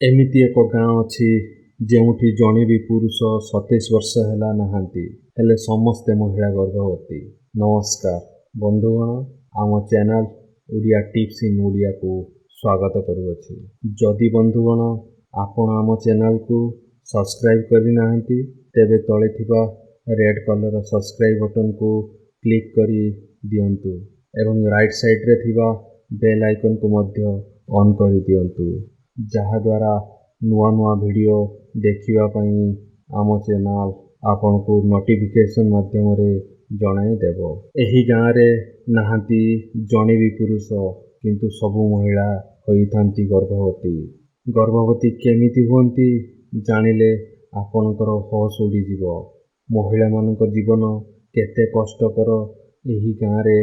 ଏମିତି ଏକ ଗାଁ ଅଛି ଯେଉଁଠି ଜଣେ ବି ପୁରୁଷ 27 ବର୍ଷ ହେଲା ନାହାନ୍ତି, ହେଲେ ସମସ୍ତେ ମହିଳା ଗର୍ଭବତୀ। ନମସ୍କାର ବନ୍ଧୁଗଣ, ଆମ ଚ୍ୟାନେଲ ଓଡ଼ିଆ ଟିପ୍ସ ଇନ୍ ଓଡ଼ିଆକୁ ସ୍ୱାଗତ କରୁଅଛି। ଯଦି ବନ୍ଧୁଗଣ ଆପଣ ଆମ ଚ୍ୟାନେଲକୁ ସବସ୍କ୍ରାଇବ୍ କରିନାହାନ୍ତି, ତେବେ ତଳେ ଥିବା ରେଡ୍ କଲର ସବସ୍କ୍ରାଇବ୍ ବଟନକୁ କ୍ଲିକ୍ କରି ଦିଅନ୍ତୁ ଏବଂ ରାଇଟ୍ ସାଇଡ଼୍ରେ ଥିବା ବେଲ୍ ଆଇକନ୍କୁ ମଧ୍ୟ ଅନ୍ କରିଦିଅନ୍ତୁ, ଯାହାଦ୍ୱାରା ନୂଆ ନୂଆ ଭିଡ଼ିଓ ଦେଖିବା ପାଇଁ ଆମ ଚ୍ୟାନେଲ ଆପଣଙ୍କୁ ନୋଟିଫିକେସନ୍ ମାଧ୍ୟମରେ ଜଣାଇଦେବ। ଏହି ଗାଁରେ ନାହାନ୍ତି ଜଣେ ବି ପୁରୁଷ, କିନ୍ତୁ ସବୁ ମହିଳା ହୋଇଥାନ୍ତି ଗର୍ଭବତୀ। ଗର୍ଭବତୀ କେମିତି ହୁଅନ୍ତି ଜାଣିଲେ ଆପଣଙ୍କର ହୋସ୍ ଉଡ଼ିଯିବ। ମହିଳାମାନଙ୍କ ଜୀବନ କେତେ କଷ୍ଟକର ଏହି ଗାଁରେ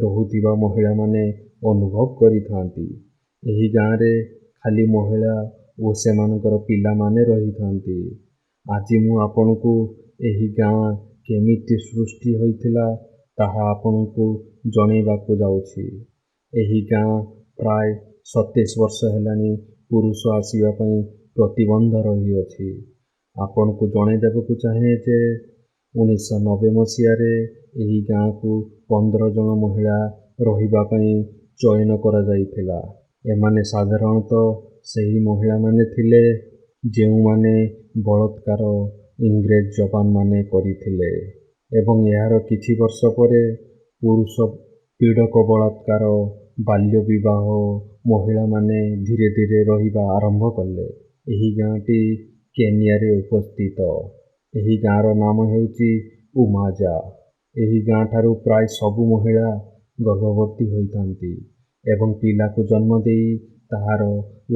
ରହୁଥିବା ମହିଳାମାନେ ଅନୁଭବ କରିଥାନ୍ତି। ଏହି ଗାଁରେ ଖାଲି ମହିଳା ଓ ସେମାନଙ୍କର ପିଲାମାନେ ରହିଥାନ୍ତି। ଆଜି ମୁଁ ଆପଣଙ୍କୁ ଏହି ଗାଁ କେମିତି ସୃଷ୍ଟି ହୋଇଥିଲା ତାହା ଆପଣଙ୍କୁ ଜଣାଇବାକୁ ଯାଉଛି। ଏହି ଗାଁ ପ୍ରାୟ 27 ବର୍ଷ ହେଲାଣି ପୁରୁଷ ଆସିବା ପାଇଁ ପ୍ରତିବନ୍ଧ ରହିଅଛି। ଆପଣଙ୍କୁ ଜଣାଇଦେବାକୁ ଚାହେଁ ଯେ 1990 ମସିହାରେ ଏହି ଗାଁକୁ 15 ଜଣ ମହିଳା ରହିବା ପାଇଁ ଚୟନ କରାଯାଇଥିଲା। ଏମାନେ ସାଧାରଣତଃ ସେହି ମହିଳାମାନେ ଥିଲେ ଯେଉଁମାନେ ବଳାତ୍କାର ଇଂରେଜ ଯବାନମାନେ କରିଥିଲେ, ଏବଂ ଏହାର କିଛି ବର୍ଷ ପରେ ପୁରୁଷ ପୀଡ଼କ ବଳାତ୍କାର, ବାଲ୍ୟ ବିବାହ ମହିଳାମାନେ ଧୀରେ ଧୀରେ ରହିବା ଆରମ୍ଭ କଲେ। ଏହି ଗାଁଟି କେନିଆରେ ଉପସ୍ଥିତ। ଏହି ଗାଁର ନାମ ହେଉଛି ଉମାଜା। ଏହି ଗାଁଠାରୁ ପ୍ରାୟ ସବୁ ମହିଳା ଗର୍ଭବତୀ ହୋଇଥାନ୍ତି ଏବଂ ପିଲାକୁ ଜନ୍ମ ଦେଇ ତାହାର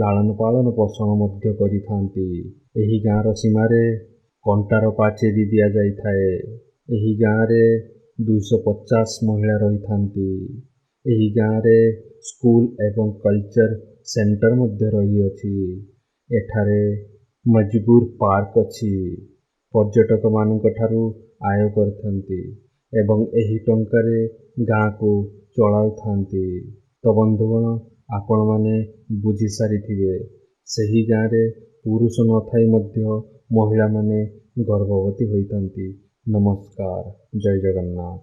ଲାଳନ ପାଳନ ପୋଷଣ ମଧ୍ୟ କରିଥାନ୍ତି। ଏହି ଗାଁର ସୀମାରେ କଣ୍ଟାର ପାଚେରୀ ଦିଆଯାଇଥାଏ। ଏହି ଗାଁରେ 250 ମହିଳା ରହିଥାନ୍ତି। ଏହି ଗାଁରେ ସ୍କୁଲ ଏବଂ କଲଚର ସେଣ୍ଟର ମଧ୍ୟ ରହିଅଛି। ଏଠାରେ ମଜବୁର ପାର୍କ ଅଛି। ପର୍ଯ୍ୟଟକମାନଙ୍କ ଠାରୁ ଆୟ କରିଥାନ୍ତି ଏବଂ ଏହି ଟଙ୍କାରେ ଗାଁକୁ ଚଳାଉଥାନ୍ତି। ତ ବନ୍ଧୁଗଣ, ଆପଣମାନେ ବୁଝି ସାରିଥିବେ, ସେହି ଗାଁରେ ପୁରୁଷ ନଥାଇ ମଧ୍ୟ ମହିଳାମାନେ ଗର୍ଭବତୀ ହୋଇଥାନ୍ତି। ନମସ୍କାର, ଜୟ ଜଗନ୍ନାଥ।